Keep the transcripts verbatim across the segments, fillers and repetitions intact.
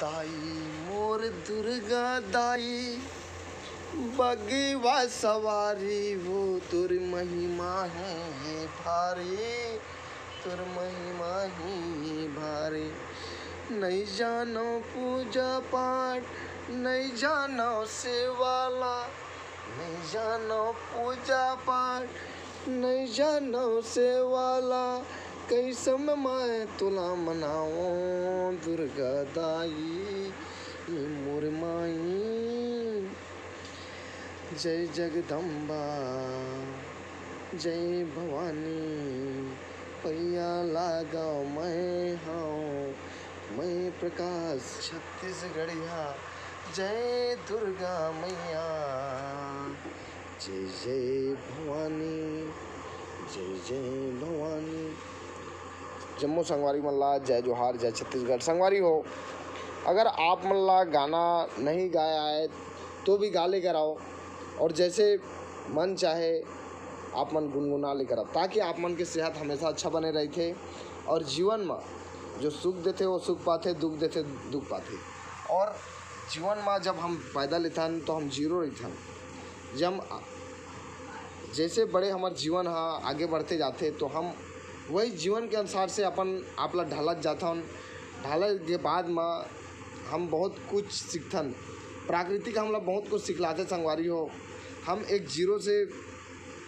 दाई मोर दुर्गा दाई, बगवा सवारी वो तोर महिमा ही भारी, तोर महिमा ही भारी। नहीं जानो पूजा पाठ, नहीं जानो सेवाला, नहीं जानो पूजा पाठ, नहीं जानो सेवाला, कैसम मैं तुला मनाओ दुर्गा दाई, ये मोर माई। जय जगदम्बा, जय भवानी, पैया लागा मैं हूँ, मैं प्रकाश छत्तीसगढ़िया। जय दुर्गा मैया, जय जय भवानी, जय जय भवानी। जम्मो संगवारी मन ला जय जोहार, जय छत्तीसगढ़। संगवारी हो, अगर आप मन ला गाना नहीं गाया है तो भी गा लेकर आओ, और जैसे मन चाहे आप मन गुनगुना लेकर आओ, ताकि आप मन के सेहत हमेशा अच्छा बने रहिथे। और जीवन म जो सुख देथे वो सुख पाथे, दुख देथे दुख पाथे। और जीवन म जब हम पैदा लेथन तो हम जीरो रहिथन। जब जैसे बड़े हमर जीवन ह आगे बढ़ते जाथे तो हम वही जीवन के अनुसार से अपन आप ला ढालत जाथन। ढाले के बाद म हम बहुत कुछ सीखथन। प्राकृतिक हमला बहुत कुछ सिखलाथे संगवारी हो। हम एक जीरो से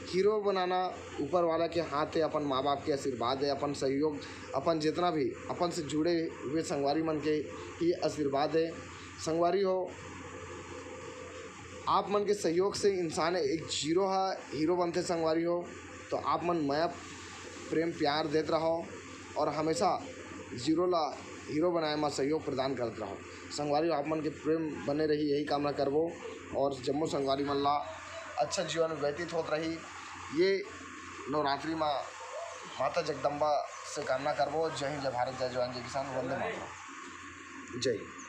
हीरो बनाना ऊपर वाला के हाथ है, अपन माँ बाप के आशीर्वाद है, अपन सहयोग, अपन जितना भी अपन से जुड़े हुए संगवारी मन के ही आशीर्वाद है। संगवारी हो, आप मन के सहयोग से इंसान एक जीरो हा हीरो बनथे संगवारी हो। तो आप मन मया प्रेम प्यार देत रहो और हमेशा जीरो ला हीरो बनाए म सहयोग प्रदान करत रहो। संगवारी हो, आप मन के प्रेम बने रही, यही कामना करबो। और जम्मो संगवारी मन ला अच्छा जीवन व्यतीत होत रही। ये नवरात्रि म माता जगदम्बा से कामना करबो। जय हिंद, जय भारत, जय जवान, जय किसान, वंदे मातरम। जय हिंद।